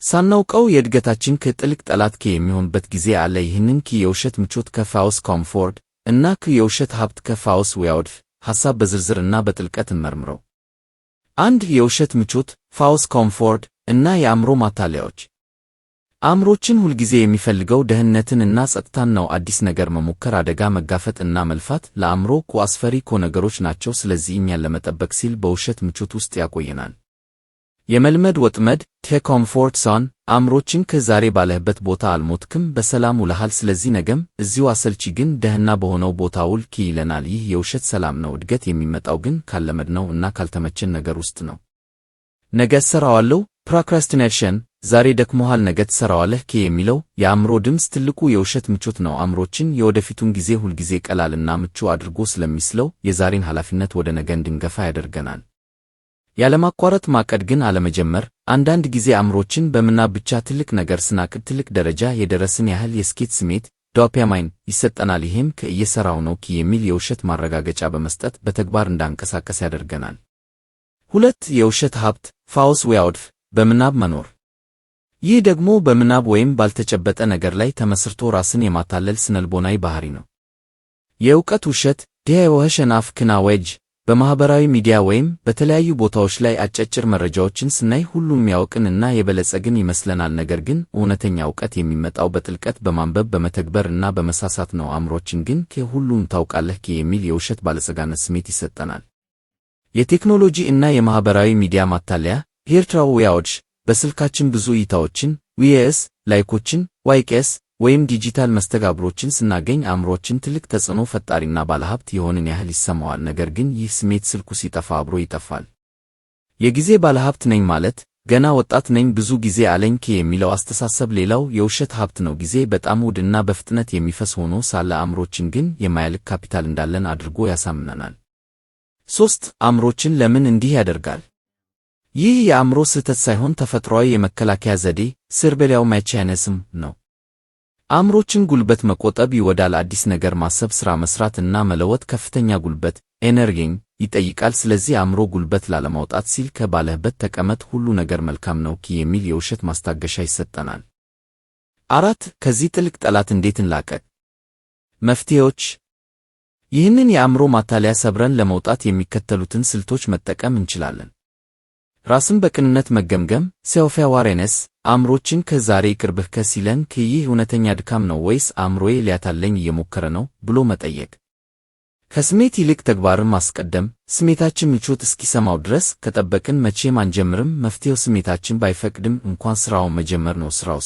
ሳናውቀው የእድገታችን ጥልቅ ጠላት የሚሆንበት ጊዜ አለ። ይህንን የውሸት ምቾት ከ false comfort እና የውሸት ሀብት ከ false wealth ሐሳብ በዝርዝር እና በጥልቀት እንመርምረው። 1. የውሸት ምቾት false comfort እና የአእምሮ ማታለያዎች። አእምሮአችን ሁልጊዜ የሚፈልገው ደህንነትን እና ጸጥታን ነው። አዲስ ነገር መሞከር፣ አደጋ መጋፈጥ እና መልፋት ለአእምሮ አስፈሪ ነገሮች ናቸው። ስለዚህ እኛን ለመጠበቅ ሲል በውሸት ምቾት ውስጥ ያቆየናል። የመልመድ ወጥመድ the comfort zone። አእምሮአችን ከዛሬ ባለህበት ቦታ አልሞትክም፣ በሰላም ውለሃል፣ ስለዚህ ነገም እዚሁ አሰልቺ ግን ደህና በሆነው ቦታ ውል ይለናል። ይህ የውሸት ሰላም ነው። እድገት የሚመጣው ግን ካለመድነው እና ካልተመቸን ነገር ውስጥ ነው። ነገ እሰራዋለሁ procrastination። ዛሬ ደክሞሃል፣ ነገ ትሰራዋለህ የሚለው የአእምሮ ድምፅ ትልቁ የውሸት ምቾት ነው። አእምሮአችን የወደፊቱን ጊዜ ሁልጊዜ ቀላልና ምቹ አድርጎ ስለሚስለው የዛሬን ኃላፊነት ወደ ነገ እንድንገፋ ያደርገናል። ያለማቋረጥ ማቀድ ግን አለመጀመር። አንዳንድ ጊዜ አእምሮአችን በምናብ ብቻ ትልቅ ነገር ስናቅድ ትልቅ ደረጃ የደረስን ያህል የስኬት ስሜት ዶፓማይን ይሰጠናል። ይህም ከእየሰራው ነው የሚል የውሸት ማረጋገጫ በመስጠት በተግባር እንዳንቀሳቀስ ያደርገናል። 2. የውሸት ሀብት false wealth፣ በምናብ መኖር። ይህ ደግሞ በምናብ ወይም ባልተጨበጠ ነገር ላይ ተመስርቶ ራስን የማታለል ስነልቦናዊ ባህሪ ነው። የእውቀት ውሸት the illusion of knowledge። በማኅበራዊ ሚዲያ ወይም በተለያዩ ቦታዎች ላይ አጫጭር መረጃዎችን ስናይ ሁሉም ያወቅን እና የበለጸግን ይመስለናል። ነገር ግን እውነተኛ እውቀት የሚመጣው በጥልቀት በማንበብ፣ በመተግበር እና በመሳሳት ነው። አእምሮአችን ግን ከሁሉም ታውቃለህ የሚል የውሸት ባለጸጋነት ስሜት ይሰጠናል። የቴክኖሎጂ እና የማኅበራዊ ሚዲያ ማታለያ virtual wealth። በስልካችን ብዙ እይታዎችን views፣ like ኦችን likes ወይም ዲጂታል መስተጋብሮችን ስናገኝ አእምሮአችን ትልቅ ተጽዕኖ ፈጣሪና ባለሀብት የሆንን ያህል ይሰማዋል። ነገር ግን ይህ ስሜት ስልኩ ሲጠፋ አብሮ ይጠፋል። የጊዜ ባለሀብት ነኝ ማለት፣ ገና ወጣት ነኝ፣ ብዙ ጊዜ አለኝ የሚለው አስተሳሰብ ሌላው የውሸት ሀብት ነው። ጊዜ በጣም ውድና በፍጥነት የሚፈስ ሆኖ ሳለ አእምሮአችን ግን የማያልቅ ካፒታል እንዳለን አድርጎ ያሳምነናል። 3. አእምሮአችን ለምን እንዲህ ያደርጋል? ይህ የአእምሮ ስህተት ሳይሆን ተፈጥሯዊ የመከላከያ ዘዴ survival mechanism ነው። አእምሮአችን ጉልበት መቆጠብ ይወዳል። አዲስ ነገር ማሰብ፣ ሥራ መስራት እና መለወጥ ከፍተኛ ጉልበት energy ን ይጠይቃል። ስለዚህ አእምሮ ጉልበት ላለማውጣት ሲል ከባለህበት ተቀመጥ፣ ሁሉ ነገር መልካም ነው የሚል የውሸት ማስታገሻ ይሰጠናል። 4. ከዚህ ጥልቅ ጠላት እንዴት እንላቀቅ? መፍትሄዎች። ይህንን የአእምሮ ማታለያ ሰብረን ለመውጣት የሚከተሉትን ስልቶች መጠቀም እንችላለን። ራስን በቅንነት መገምገም self awareness። አእምሮአችን ከዛሬ ይቅርብህ ሲለን ይህ እውነተኛ ድካም ነው ወይስ አእምሮዬ ሊያታልለኝ እየሞከረ ነው ብሎ መጠየቅ። ከስሜት ይልቅ ተግባርን ማስቀደም። ስሜታችን ምቾት እስኪሰማው ድረስ ከጠበቅን መቼም አንጀምርም። መፍትሄው ስሜታችን ባይፈቅድም እንኳን ስራውን መጀመር ነው። ስራው